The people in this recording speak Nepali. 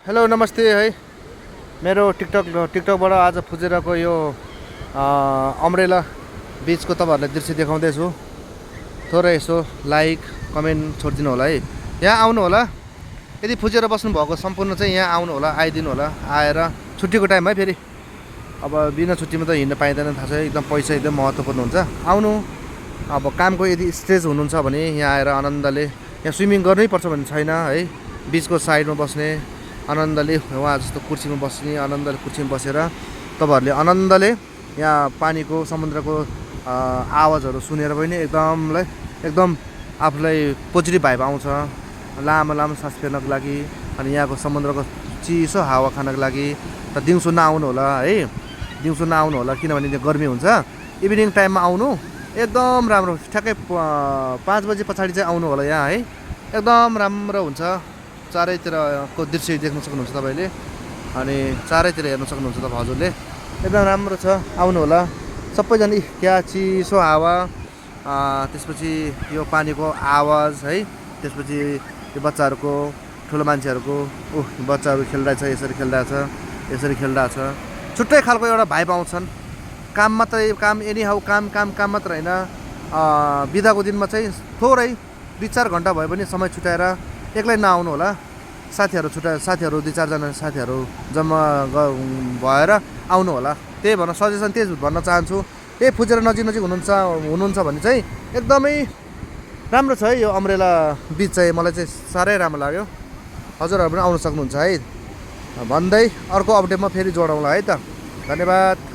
हेलो नमस्ते है मेरो टिकटकबाट आज फुजेरको यो अम्ब्रेला बिचको तपाईँहरूलाई दृश्य देखाउँदैछु। थोरै यसो लाइक कमेन्ट छोडिदिनु होला है। यहाँ आउनु होला, यदि फुजेर बस्नु भएको सम्पूर्ण चाहिँ यहाँ आउनु होला, आइदिनु होला। आएर छुट्टीको टाइम है, फेरि अब बिना छुट्टीमा त हिँड्न पाइँदैन, थाहा छ। एकदम पैसा एकदम महत्त्वपूर्ण हुन्छ। आउनु, अब कामको यदि स्ट्रेस हुनुहुन्छ भने यहाँ आएर आनन्दले, यहाँ स्विमिङ गर्नै पर्छ भन्ने छैन है। बिचको साइडमा बस्ने आनन्दले, उहाँ जस्तो कुर्सीमा बस्ने आनन्दले, कुर्सीमा बसेर तपाईँहरूले आनन्दले यहाँ पानीको समुद्रको आवाजहरू सुनेर पनि एकदम आफूलाई पोजिटिभ भाइब आउँछ। लामो लामो सास फेर्नको लागि अनि यहाँको समुद्रको चिसो हावा खानको लागि। र दिउँसो नआउनु होला है, दिउँसो नआउनु होला, किनभने त्यो गर्मी हुन्छ। इभिनिङ टाइममा आउनु एकदम राम्रो, ठ्याक्कै 5 बजे पछाडि चाहिँ आउनु होला यहाँ है। एकदम राम्रो हुन्छ। चारैतिरको दृश्य देख्न सक्नुहुन्छ तपाईँले, अनि चारैतिर हेर्न सक्नुहुन्छ तपाईँ हजुरले। एकदम राम्रो छ, आउनु होला सबैजना। क्या चिसो हावा, त्यसपछि यो पानीको आवाज है, त्यसपछि यो बच्चाहरूको, ठुलो मान्छेहरूको, बच्चाहरू खेलिरहेछ, यसरी खेलिरहेछ। छुट्टै खालको एउटा भाइब आउँछन्। काम मात्रै काम, एनी हाउ काम मात्र होइन। बिदाको दिनमा चाहिँ थोरै 2-4 घन्टा भए पनि समय छुट्याएर एक्लै नआउनु होला। साथीहरू 2-4जना साथीहरू जम्मा भएर आउनु होला। त्यही भन्न सजेसन त्यही भन्न चाहन्छु। त्यही फुजेर नजिक हुनुहुन्छ भने चाहिँ एकदमै राम्रो छ है यो अम्ब्रेला बिच चाहिँ। मलाई चाहिँ साह्रै राम्रो लाग्यो। हजुरहरू पनि आउन सक्नुहुन्छ है भन्दै अर्को अपडेटमा फेरि जोडौँला है त। धन्यवाद।